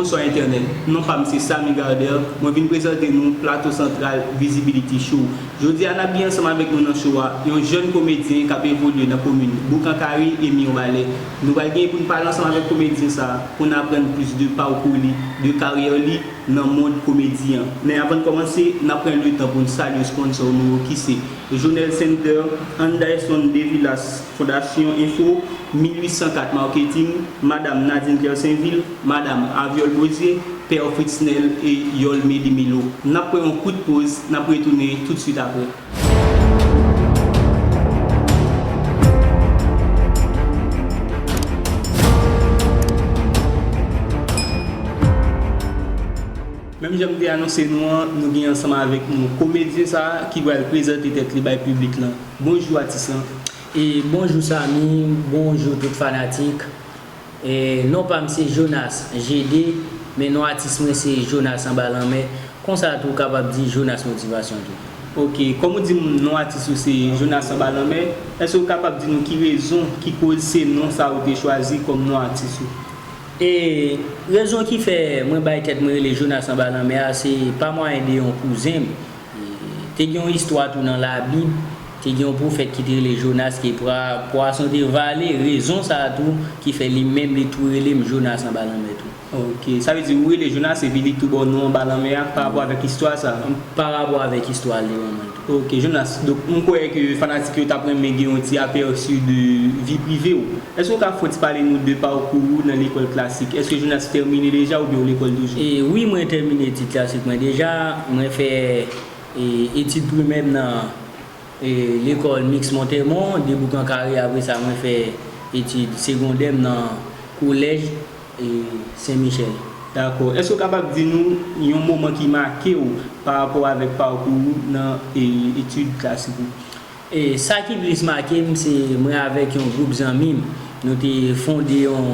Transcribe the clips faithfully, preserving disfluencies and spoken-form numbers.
Bonswa entènèt, non pa m se Samy Gardel, mwen vin prezante nou Plato Santral Visibility Show. Jodi a n ap gen ansanm avèk nou nan show a yon jèn komedyen k ap evolye nan komin Boukan Kare e Mibalè. Nou pral gen pou n pale ansanm avèk komedyen sa a pou n aprann plis de pakou li, de karyè li nan mond komedi an. Men avan n kòmanse, n ap pran le tan pou n salye sponsò nou yo ki se Jonel Center, Anderson Devilas, Fondasyon Enfo, mil uit san kat Marketing, Madam Nadine Claire Sainvil, Madam Aviol Bozier, Pè Fritznel e Yol Medi Milo. N ap pran yon kout poz, n ap retounen toutswit apre. Menm jan m te anonse nou an, nou gen ansanm avèk nou komedyen sa a ki pral prezante tèt li bay piblik lan. Bonjou atis lan. E bonjou Samy, bonjou tout fanatik. E non pa m se Jonas G D, men non atis mwen se Jonas Anba Lanmè. Konsa tou w kapab di Jonas Motivasyon tou. Ok, kòm ou di m non atis ou se Jonas Anba Lanmè, èske w kapab di nou ki rezon, ki koz se non sa ou te chwazi kòm non atis ou? E rezon ki fè mwen bay tèt mwen rele Jonas Anba Lanmè a, se pa mwayen de yon kouzen m. E te gen yon istwa tou nan Labib, te gen yon pwofèt ki te rele Jonas ke pwa, pwason te vale, rezon sa a tou ki fè li menm li tou rele m Jonas Anba Lanmè tou. Ok, sa vle di ou rele Jonas epi li tou ba w non Anba Lanmè a pa rapò avèk istwa sa a? Pa rapò avèk istwa l, li ban mwen tou. Ok, Jonas, donk m kwè ke fanatik yo t ap renmen gen yon ti apèsi de vi prive w. Èske w ka fè yon ti pale nou de pakou ou nan lekòl klasik? Èske Jonas tèmine deja oubyen w lekòl toujou? E wi, mwen tèmine etid klasik mwen deja. Mwen fè e, etid primè m nan e, lekòl Miks Montemon, de Boukan Kare. Apre sa, mwen fè etid segondè m nan kolèj e, Sen Michèl. Dakò. Èske w kapab di nou yon moman ki make w pa rapò avèk pakou ou nan e, etid klasik ou? E, sa ki plis make m, se mwen avèk yon gwoup zanmi m, nou te fonde yon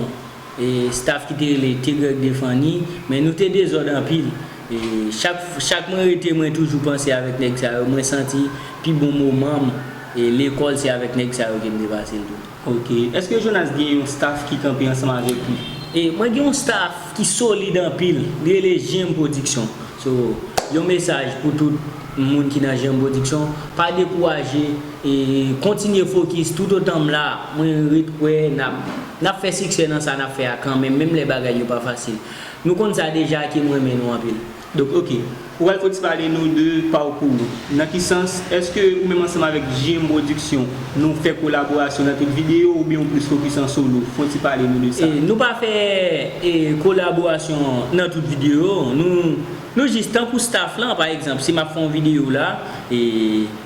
e, staff ki te rele Tegrèg de Fanny, men nou te dezòd anpil. E, chak, chak mwen rete, mwen toujou panse avèk nèg sa yo. Mwen santi pi bon moman m e, lekòl, se avèk nèg sa yo ke m te pase l tou. Ok. Èske Jonas gen yon staff ki kanpe ansanm avèk li? E, mwen gen yon staff ki solid anpil, li rele J M Production. So, yon mesaj pou tout moun ki nan J M Production, pa dekouraje e kontinye fokis, toutotan m la, mwen ret kwè n ap, n ap fè siksè nan sa n ap fè a kanmenm, menm lè bagay yo pa fasil. Nou konn sa deja ke m renmen nou anpil. Donk, ok, ou pral fè ti pale nou de pakou ou. Nan ki sans? Èske ou menm ansanm avèk J M Production, nou fè kolaborasyon nan tout videyo oubyen ou plis fokis an solo? Fè ti pale nou de sa. E, nou pa fè e, kolaborasyon nan tout videyo. Nou, nou jis tankou staff lan, pa egzanp, si m ap fè yon videyo la, e,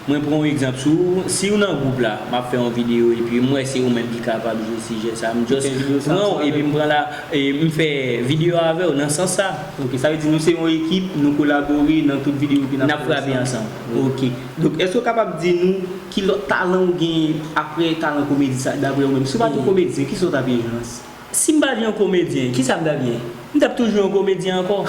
mwen pran yon egzanp sou ou, si w nan gwoup la, m ap fè yon videyo epi m wè se ou menm ki kapab jwe sijè sa, m just pran w epi m pran la, e, m fè videyo avè w nan sans sa. Ok, sa vle di nou se yon ekip, nou kolabore nan tout videyo ke n ap fè ansanm. N ap frape ansanm. Ok. Donk, èske w kapab di nou ki lòt talan ou genyen apre talan komedi sa, daprè ou menm? Si w pa t yon komedyen, kisa w t ap ye, Jonas? Si m pa t yon komedyen, kisa m t ap ye? M t ap toujou yon komedyen ankò.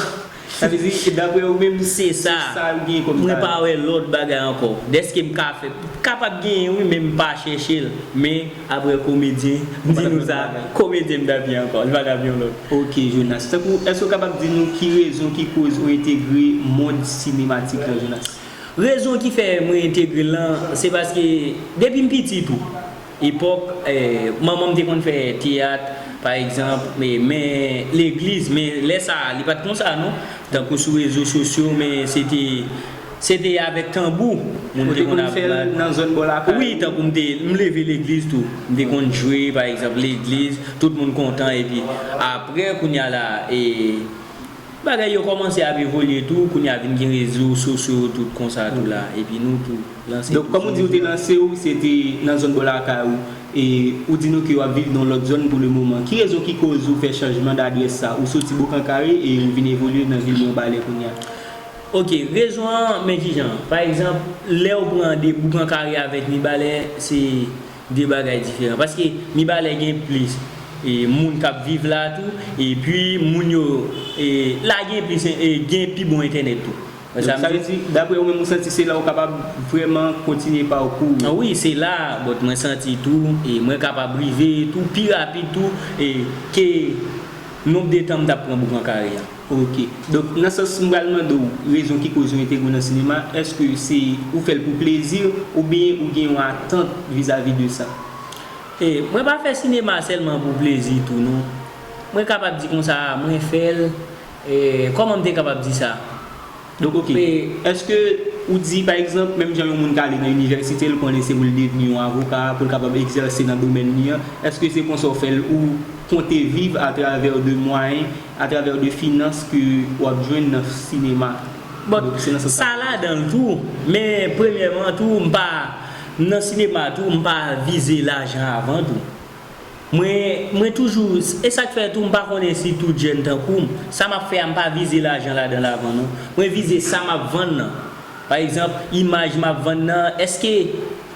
Sa vle di, daprè ou menm, se sa ou genyen kòm talan? Mwen pa wè lòt bagay ankò. Dèske m ka fè, kapab genyen wi, men m pa chèche l. Men, apre komedyen, m di nou sa, komedyen m t ap ye ankò. Li pa t ap yon lòt. Ok, Jonas. Tankou, èske w kapab di nou ki rezon ki koz ou entegre mond sinematik la, Jonas? Rezon ki fè mwen entegre l lan, se paske depi m piti tou, epòk, eh, manman m te konn fè teyat, pa egzanp, men, men legliz, men lè sa a, li pa t konsa non. Tankou sou rezo sosyo, men se te, se te avèk tanbou moun te konn ap bat. Ou te konn fè l nan zòn bò lakay ou? Wi, tankou m te, m leve legliz tou. M te konn jwe, pa egzanp, legliz, tout moun kontan, epi apre, kounye a la, e, bagay yo kòmanse ap evolye tou, kounye a vin gen rezo sosyo tout konsa tou la, epi nou tou lanse. Donk, kòm ou di, ou te lanse w, se te nan zòn bò lakay ou, e ou di nou ke w ap viv nan yon lòt zòn pou le moman. Ki rezon ki koz ou fè chanjman dadrès sa? Ou soti Bokan Kare e ou vin evolye nan vil Mibalè kounye a? Ok, rezon an, men kijan. Pa egzanp, lè w pran de Bokan Kare avèk Mibalè, se de bagay diferan. Paske Mibalè gen plis, e, moun k ap viv la tou, epi moun yo, e, la gen plis, e, gen pi bon entènèt tou. Donk, sa vle di, daprè ou menm, ou santi se la ou kapab vrèman kontinye pakou ou? Ah wi, se la, but mwen santi tou, e mwen kapab rive tou pi rapid tou, e ke Nonb de tan m t ap pran Boukan Kare a. Ok. Donk, nan sans m pral mande w, rezon ki koz ou entegre w nan sinema, èske se ou fè l pou plezi oubyen ou gen yon atant vizavi de sa? E, mwen pa fè sinema sèlman pou plezi tou, non. Mwen kapab di konsa, mwen fè l, e, kòman m te kapab di sa? Donk, ok. Èske ou di, pa egzanp, menm jan yon moun ka ale nan inivèsite, l konnen se pou l devni yon avoka, pou l kapab egzèse nan domèn li an, èske se konsa w fè l, ou konte viv atravè de mwayen, atravè de finans ke w ap jwenn nan sinema? Bon, donk, se nan sans sa. Sa ladan l tou, men premyèman tou, m pa, nan sinema tou, m pa vize lajan avan tou. Mwen, mwen toujou, e sa k fè tou, m pa konnen si tout jèn tankou m, sa m ap fè a, m pa vize lajan ladan l avan non. Mwen vize sa m ap vann nan. Pa egzanp, imaj m ap vann nan, èske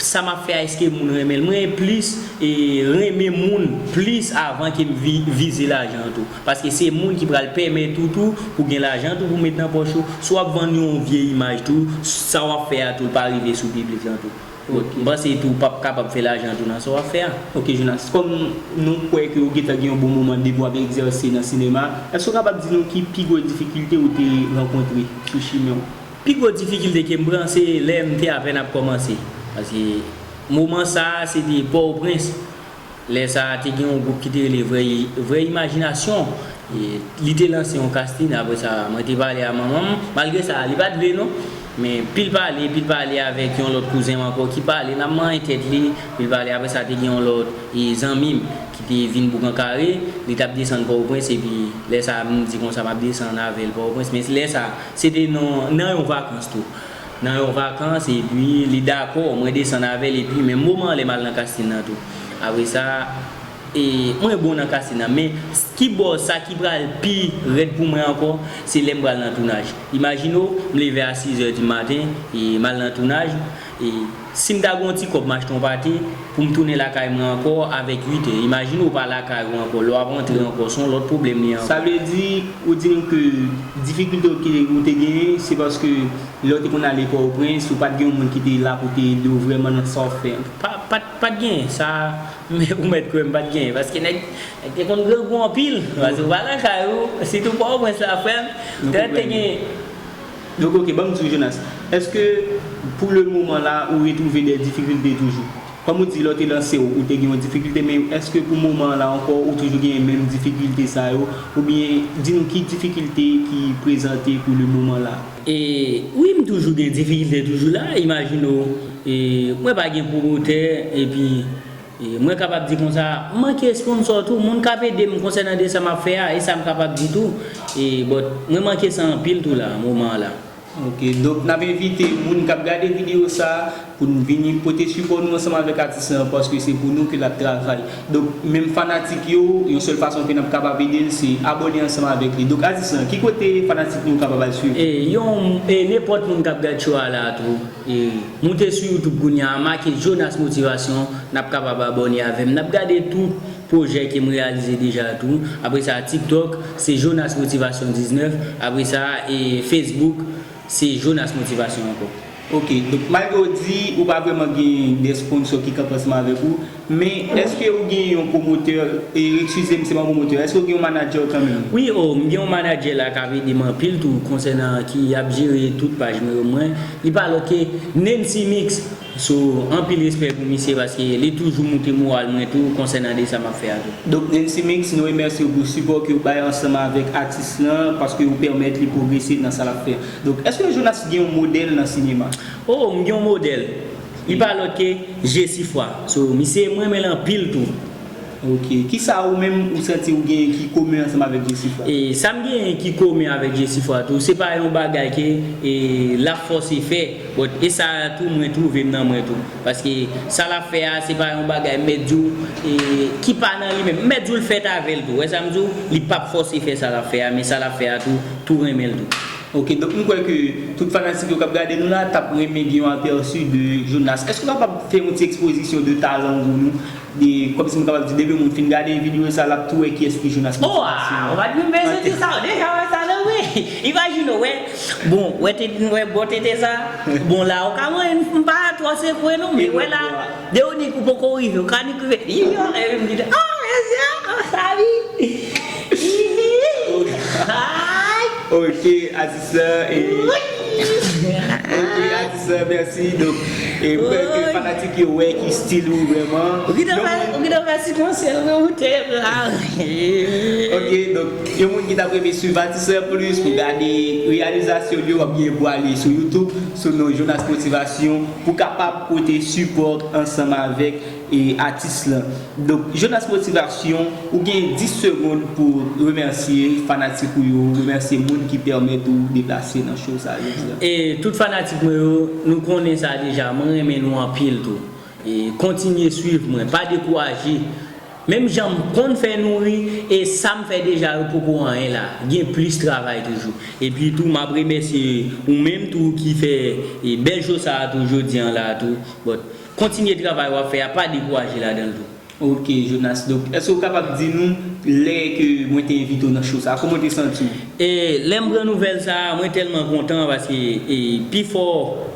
sa m ap fè a, èske moun renmen l? Mwen plis, e, renmen moun plis avan ke m vi-, vize lajan an tou. Paske se moun ki pral pèmèt ou tou pou gen lajan tou pou met nan pòch ou. Si w ap vann yon vye imaj tou, sa w ap fè a tou, l pa rive sou piblik lan tou. Bon, ok. M panse tou w p ap kapab fè lajan tou nan sa w ap fè a. Ok, Jonas, kòm nou kwè ke ou gentan gen yon bon moman depi w ap egzèse nan sinema, èske w kapab di nou ki pi gwo difikilte ou te rankontre sou chimen w? Pi gwo difikilte ke m pran, se lè m te apèn ap kòmanse. Paske moman sa a, se te Pòtoprens. Lè sa a, te gen yon gwoup ki te rele Vrè, Vrè Imajinasyon. E, li te lanse yon casting, apre sa, mwen te pale a manman m. Malgre sa, li pa t vle non. Men, pi l pale, pi l pale avèk yon lòt kouzen m ankò ki pale, n ap manyen tèt li, pi l pale, apre sa, te gen yon lòt, e, zanmi m ki te vin Boukan Kare, li t ap desann Pòtoprens, epi lè sa a, m di konsa, m ap desann avè l Pòtoprens. Men lè sa a, se te nan, nan yon vakans tou. Nan yon vakans, epi li dakò, mwen desann avè l, epi menm moman an lè m al nan casting nan tou. Apre sa, e, mwen bon nan casting nan, men s-, ki bò sa ki pral pi rèd pou mwen ankò, se lè m pral nan tounaj. Imajine w, m leve a sis è di maten, e m al nan tounaj, e si m ta gen yon ti kòb m achte yon pate, pou m tounen lakay mwen ankò avèk uit è. Imajine w pa lakay ou ankò, lè w ap rantre ankò, se yon lòt pwoblèm li ankò. Sa vle di, ou di nou ke difikilte w ke ou te genyen, se paske lè w te konn ale Pòtoprens, ou pa t gen yon moun ki te la pou te ede w vrèman nan sa w ap fè an? Pa, pa, pa t genyen. Sa, men ou mèt kwè m pa t genyen. Paske nèg, nèg te konn grangou anpil. Paske ou pa lakay ou, sitou Pòtoprens la, frè m. Te, te gen. Donk, ok, ban m di w, Jonas, èske pou le moman la, ou retwouve de difikilte toujou? Kòm ou di, lè w te lanse w, ou te gen yon difikilte, men èske pou moman an la ankò, ou toujou gen menm difikilte sa yo? Oubyen, di nou ki difikilte ki prezante pou le moman la? E, wi, m toujou gen difikilte toujou la. Imajine w, e, mwen pa gen pwomotè, epi, e, mwen kapab di konsa, m manke sponsò tou, moun k ap ede m konsènan de sa m ap fè a, e sa m kapab di tou. E, but, mwen manke sa anpil tou la, moman an la. Ok, donk n ap envite moun k ap gade videyo sa a pou n vini pote sipò nou ansanm avèk atis lan, paske se pou nou ke l ap travay. Donk, menm fanatik yo, yon sèl fason ke n ap kapab ede l, se abòne ansanm avèk li. Donk, atis lan, ki kote fanatik nou kapab al swiv? E, yon, e, nenpòt moun k ap gad show a la tou, e, moute sou YouTube kounye a, make Jonas Motivation, n ap kapab abòne avè m. N ap gade tout pwojè ke m reyalize deja tou. Apre sa, TikTok, se Jonas Motivation diznèf. Apre sa, e, Facebook, se Jonas Motivation ankò. Ok, donk malgre w di ou pa vrèman gen de sponsò ki kanpe ansanm avèk ou, men èske ou gen yon pwomotè, e, eskize m, se pa yon pwomotè, èske ou gen yon manadjè kanmenm? Wi, o, m gen yon manadjè la k ap ede m anpil tou konsènan ki ap jere tout paj mwen yo mwen. Li pa lòt ke Nancy Mix. So, anpil respè pou misye paske li toujou moute moral mwen tou konsènan de sa m ap fè a tou. Donk, Nancy Mix, nou remèsye w pou sipò ke w bay ansanm avèk atis lan, paske w pèmèt li pwogrese nan sa l ap fè. Donk, èske Jonas gen yon modèl nan sinema? Oh, m gen yon modèl. Li pa lòt ke Jesifwa. So, misye, m renmen l anpil tou. Ok. Kisa ou menm ou santi ou genyen ki komen ansanm avèk Jesifwa? E sa m genyen ki komen avèk Jesifwa tou, se pa yon bagay ke, e, l ap fòse fè. But, e sa a tou, mwen twouve m nan mwen tou. Paske sa l ap fè a, se pa yon bagay m mèt di w, e, ki pa nan li menm. M mèt di w l fèt avè l tou. Wè sa m di w? Li p ap fòse fè sa l ap fè a, men sa l ap fè a tou, tou renmen l tou. Ok, donk m kwè ke tout fanatik yo k ap gade nou la t ap renmen gen yon apèsi de Jonas. Èske w kapab fè yon ti ekspozisyon de talan w pou nou? De, kòmsi m kapab di, depi moun fin gade videyo sa, l ap tou wè kiyès ki Jonas Motivation. Oh, ah, ou pa t menm bezwen di sa, ou deja wè sa nan mwen. Imajine w, wè, bon, wè te, wè bò tete sa, bon, la, ou ka wè, m pa twò sekwe non, men wè la, de ou nik ou poko rive, ou ka nik rive, yo, epi m di, oh, mesye, oh, sa wi. Ok, atis lan, e... Ok, atis lan, mèsi. Donk, e, m kwè ke fanatik yo wè ki stil ou vrèman. Ou gentan fè, ou gentan fè sikonsèl nan bouton la. Ok, donk, yon moun ki t ap renmen swiv atis lan plis pou gade reyalizasyon li yo, w ap gen pou ale sou YouTube, sou non Jonas Motivation, pou kapab pote sipò ansanm avèk e atis lan. Donk, Jonas Motivation, ou gen dis segonn pou remèsye fanatik ou yo, remèsye moun ki pèmèt ou deplase nan show sa a jodi a. E tout fanatik mwen yo, nou konnen sa deja, mwen renmen nou anpil tou. E kontinye swiv mwen, pa dekouraje. Menm jan m konn fè nou ri, e sa m fè deja yo poko anyen la. Gen plis travay toujou. Epi tou, m ap remèsye ou menm tou ki fè, e, bèl show sa a tou jodi an la tou. But, kontinye travay w ap fè a, pa dekouraje ladan l tou. Ok, Jonas. Donk, èske w kapab di nou lè ke mwen te envite w nan show sa a, kòman w te santi w? E lè m pran nouvèl sa a, mwen tèlman kontan paske, e, pifò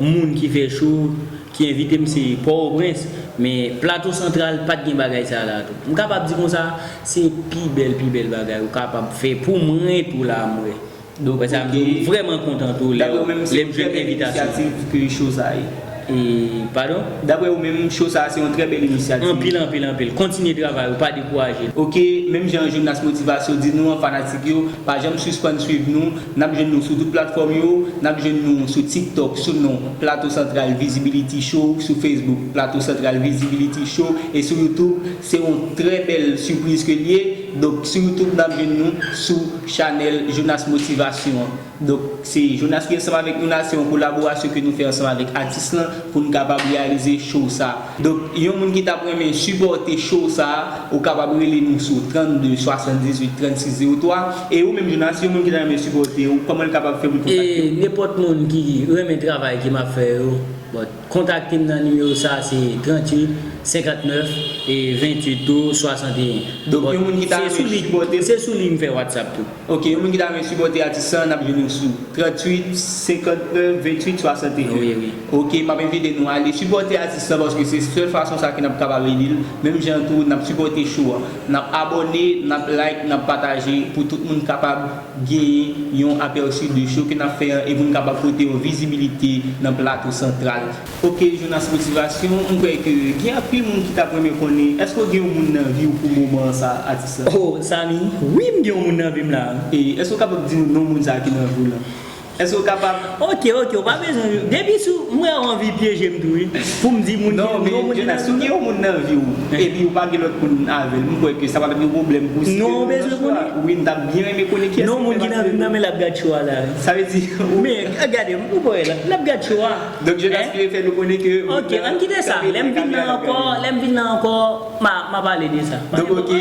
moun ki fè show, ki envite m se Pòtoprens, men Plato Santral pa t gen bagay sa a la tou. M kapab di konsa, se pi bèl, pi bèl bagay ou kapab fè pou mwen tou la, mwen. Donk, wè sa, m vrèman kontan tou lè, lè m jwenn envitasyon. Dapre ou menm, se yon trè bèl inisyativ ke show sa ye. E, padon? Dapre ou menm, show sa se yon trè bèl inisyativ. Anpil, anpil, anpil. Kontinye travay ou, pa dekouraje. Ok, menm jan Jonas Motivation di nou an, fanatik yo, pa janm sispann swiv nou. N ap jwenn nou sou tout platfòm yo. N ap jwenn nou sou TikTok sou non Plato Santral Visibility Show, sou Facebook Plato Santral Visibility Show, e sou YouTube, se yon trè bèl sipriz ke l ye. Donk, sou YouTube, n ap jwenn nou sou chanèl Jonas Motivation an. Donk, se Jonas ki ansanm avèk nou la, se yon kolaborasyon ke nou fè ansanm avèk atis lan pou n kapab reyalize show sa. Donk, yon moun ki t ap renmen sipòte show sa, ou kapab rele nou sou trannde swasanndizuit trannsis zewo twa. E ou menm, Jonas, yon moun ki ta renmen sipòte w, kòman l kapab fè pou l kontakte w? E nenpòt moun ki renmen travay ke m ap fè yo, bon, kontakte m nan nimewo sa, se tranntuit senkantnèf e venntuit tou swasanteyen. Donk, yon moun ki ta renmen sipòte, se sou li m fè WhatsApp tou. Ok, yon moun ki ta renmen sipòte atis lan, n ap jwenn nou sou tranntuit senkantnèf venntuit swasanteyen. Wi, wi. Ok, m ap envite nou ale sipòte atis lan paske se sèl fason sa ke n ap kapab ede l. Menm jan tou, n ap sipòte show an. N ap abòne, n ap like, n ap pataje pou tout moun kapab genyen yon apèsi de show ke n ap fè an e pou n kapab pote yon vizibilite nan Plato Santral. Ok, Jonas Motivation, m kwè ke gen anpil moun ki t ap renmen konnen, èske w gen yon moun nan vi w pou moman an sa, atis la? Oh, Samy, wi, m gen yon moun nan vi m la. E èske w kapab di nou non moun sa ki nan vi w lan? Èske w kapab? Ok, ok, ou pa bezwen. Depi sou, m wè w anvi pyeje m tou, wi. Pou m di moun ki, non, men non moun ki Jonas, nan vi w. Si w gen yon moun nan vi w, epi ou pa gen lòt moun avè l, m kwè ke sa p ap yon pwoblèm pou w. Si non, ou bezwen konnen. Wi, m t ap byen renmen konnen kiyès ki fè pati de vi w. Non moun ki nan vi m nan, men l ap gad show a la, wi. Sa vle di, ou... Men, gade, m pou wè l, l ap gad show a. Donk, Jonas vle fè nou konnen ke... Ok, ann kite sa. Lè m vin nan ankò, lè m vin nan ankò, m a, m a pale de sa. Donk, ok,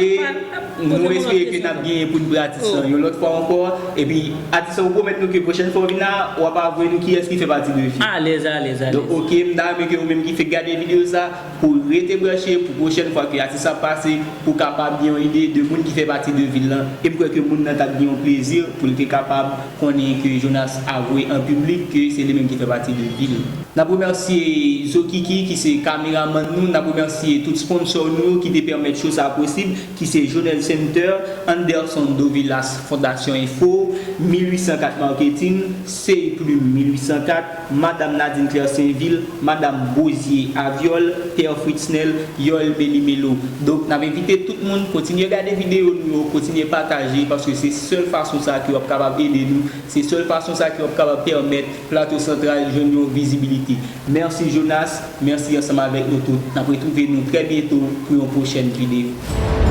nou espere ke n ap genyen pou n pran atis lan yon lòt fwa ankò. Epi, atis lan, ou pwomèt nou ke pwochèn fwa w vin la, w ap avwe nou kiyès ki fè pati de vi w. Alèz, alèz, alèz. Donk, ok, m ta renmen ke ou menm ki fèk gade videyo sa, pou rete branche pou pwochèn fwa ke atis la pase, pou kapab gen yon ide de moun ki fè pati de vi l lan. E m kwè ke moun nan t ap gen yon plezi pou l te kapab konnen ke Jonas avwe an piblik ke se li menm ki fè pati de vi l. N ap remèsye Zokiki ki se kameramann nou, n ap remèsye tout sponsò nou yo ki te pèmèt show sa a posib, ki se Jonel Center, Anderson Dovilas Fondasyon Enfo, mil uit san kat Marketing, Sey Plume mil uit san kat, Madam Nadine Claire Sainvil, Madam Bozier Aviol, Pè Fritznel, Yoel Melimelo. Donk, n ap envite tout moun kontinye gade videyo nou yo, kontinye pataje, paske se sèl fason sa ke w ap kapab ede nou, se sèl fason sa ke w ap kapab pèmèt Plato Santral jwenn yon vizibilite. Mèsi Jonas, mèsi ansanm avèk nou tout. N ap retwouve nou trè byento pou yon pwochèn videyo.